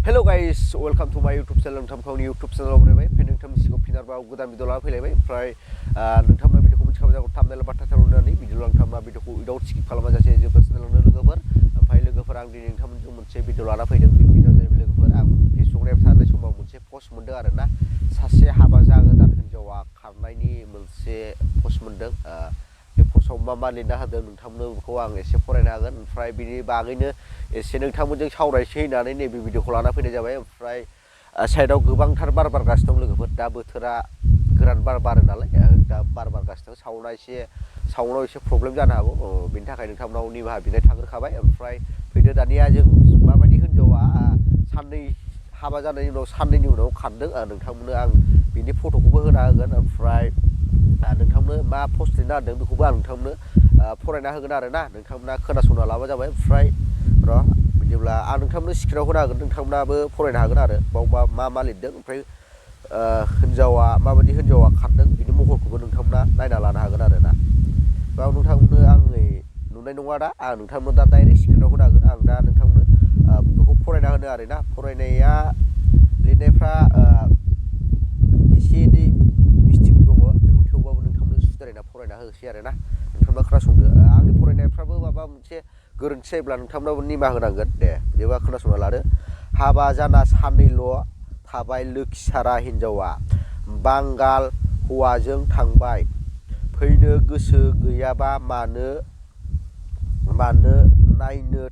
Hello guys, welcome to my YouTube channel. नोंथांमोननि YouTube channel आवरायबाय फै नोंथांनि सिगाङाव फिनारबाव गोदान भिडिअ लाना फैलायबाय ओमफ्राय नोंथांमोना भिडिअखौ मोनथिखाबाय जागौ थाम्बनेल बा टाइटेल होनानै भिडिअ नोंथांमोना भिडिअखौ उइदाउट स्किप खालामाजासे जोबजासिम लोगोफोर ओमफ्राय लोगोफोर आं दिनै नोंथांमोनजों मोनसे भिडिअ लाना फैदों बे भिडिअ जाहैबाय लोगोफोर आं फेसबुक नायबाय थानाय समाव मोनसे पस्ट मोनदों आरोना सासे हाबा जागोदान हिनजावा खारनायनि मोनसे पस्ट मोनदों बे पस्टआव मा लिरना होदों नोंथांमोननो बेखौ आं एसे फरायनो हागोन ओमफ्राय बिनि बागैनो एसे नोंथांमोनजों सावरायसै होननानै नैबे भिडिअखौ लाना फैनाय जाबाय ओमफ्राय साइडआव गोबांथार बार बारगासिनो दं लोगोफोर दा बोथोरा गोरान बार बारो नालाय दा बार बारगासिनो साउन्डआव एसे प्रब्लेम जानो हागौ बेनि थाखाय नोंथांमोनाव निमाहा बिनाय थाग्रोखाबाय ओमफ्राय फैदो दानिया जों माबायदि हिनजावा साननै हाबा जानायनि उनाव साननैनि उनाव खारदों नोंथांमोननो आं बिनि फट'खौबो होना होगोन ओमफ्राय नोंथांमोननो मा पस्ट लिरना होदों बेखौबो आं नोंथांमोननो फरायना होगोन आरोना नोंथांमोना खोनासंना लाबा जाबाय ओमफ्राय बिदिब्ला आं नोंथांमोननो स्क्रिनाव होनो हागोन नोंथांमोनाबो फरायनो हागोन आरो बाव मा लिरदों ओमफ्राय हिनजावा माबायदि हिनजावा खारदों बिनि महरखौबो नोंथांमोना नायना लानो हागोन आरोना बाव नोंथांमोननो आङै नुनाय नङा दा आं नोंथांमोन दा डाइरेक्ट स्क्रिनाव होनो हागोन आं दा नोंथांमोननो बेखौ फरायना होनो आरोना फरायनाया लिरनायफ्रा एसे एनै मिस्टेक दङ बेखौ थेवबाबो नोंथांमोननो सुद्रायना फरायना होसै आरोना नोंथांमोना खोनासंदो आंनि फरायनायफ्राबो माबा मोनसे गोरोन्थि जायोब्ला नोंथांमोनाबो निमाहा होनांगोन दे बिदिबा खोनासंना लादो हाबा जाना साननैल' थाबाय लोखिसारा हिनजावा बांगाल हौवाजों थांबाय फैनो गोसो गैयाबा मानो नायनो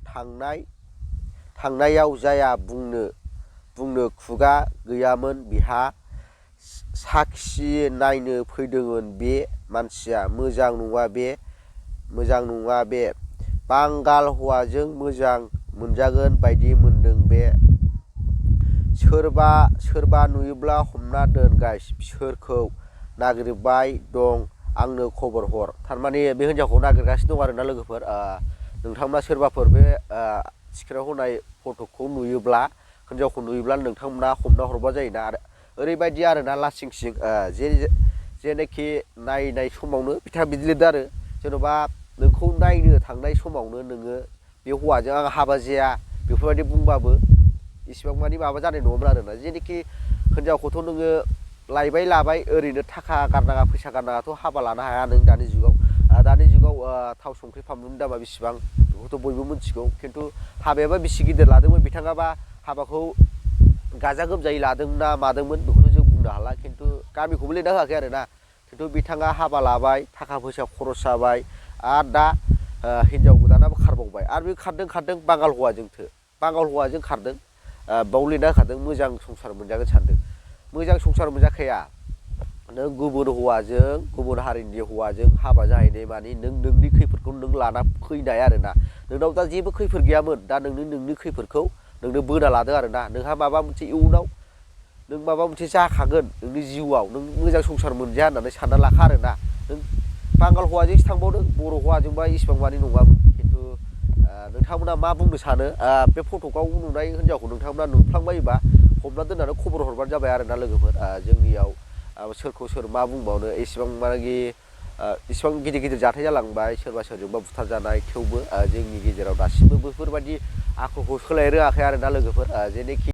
थांनायाव जाया बुंनो खुगा गैयामोन बिहा साखि नायनो फैदोंमोन बे मानसिया मोजां नङा बे बांगाल हौवाजों मोजां मोनजागोन बायदि मोनदों बे सोरबा नुयोब्ला हमना दोन गाइस सोरखौ नागिरबाय दं आंनो खबर हर थारमाने बे हिनजावखौ नागिरगासिनो दं आरोना लोगोफोर नोंथांमोना सोरबाफोर बे स्क्रिनाव होनाय फट'खौ नुयोब्ला हिनजावखौ नुयोब्ला नोंथांमोना हमना हरबा जायोना आरो ओरैबायदि आरोना लासिं सिं जेनोखि नायनाय समावनो बिथाङा बिदि लिरदों आरो जेन'बा नोंखौ नायनो थांनाय समावनो नोङो बे हौवाजों आं हाबा जाया बेफोरबायदि बुंबाबो इसिबां मानि माबा जानाय नङामोन आरोना जेनोखि हिनजावखौथ' नोङो लाबाय ओरैनो थाखा गारनाङा फैसा गारनाङाथ' हाबा लानो हाया नों दानि जुगाव थाव संख्रि फानलुनि दामा बेसेबां बेखौथ' बयबो मिथिगौ खिन्थु हाबायाबा बेसे गिदिर लादोंमोन बिथाङाबा हाबाखौ गाजा गोमजायै लादोंना मादोंमोन बेखौथ' जों बुंनो हाला खिन्थु गामिखौबो लिरना होआखै आरोना खिन्थु बिथाङा हाबा लाबाय थाखा फैसा खरस जाबाय आरो दा हिनजाव गोदानाबो खारबावबाय आरो बे खारदों बांगाल हौवाजों खारदों बाव लिरना होखादों मोजां संसार मोनजागोन सानदों मोजां संसार मोनजाखाया नों गुबुन हारिनि हौवाजों हाबा जाहैनाय मानि नोंनि खैफोदखौ नों लाना फैनाय आरोना नोंनाव दा जेबो खैफोद गैयामोन दा नोंनि खैफोदखौ नोंनो बोना लादों आरोना नोंहा माबा मोनसे इयुनाव नों माबा मोनसे जाखागोन नोंनि जिउआव नों मोजां संसार मोनजाया होननानै सानना लाखा आरोना नों बांगाल हौवाजोंसो थांबावदों बर' हौवाजोंबा इसिबां मानि नङामोन खिन्थु नोंथांमोना मा बुंनो सानो बे फट'आव नुनाय हिनजावखौ नोंथांमोना नुफ्लांबायोबा हमना दोननानै खबर हरबानो जाबाय आरोना लोगोफोर जोंनियाव सोरखौ सोर मा बुंबावनो इसिबां गिदिर जाथाय जालांबाय सोरबा सोरजोंबा बुथारजानाय थेवबो जोंनि गेजेराव दासिमबो बेफोरबायदि आखुखौ सोलाय रोङाखै आरोना लोगोफोर जेनोखि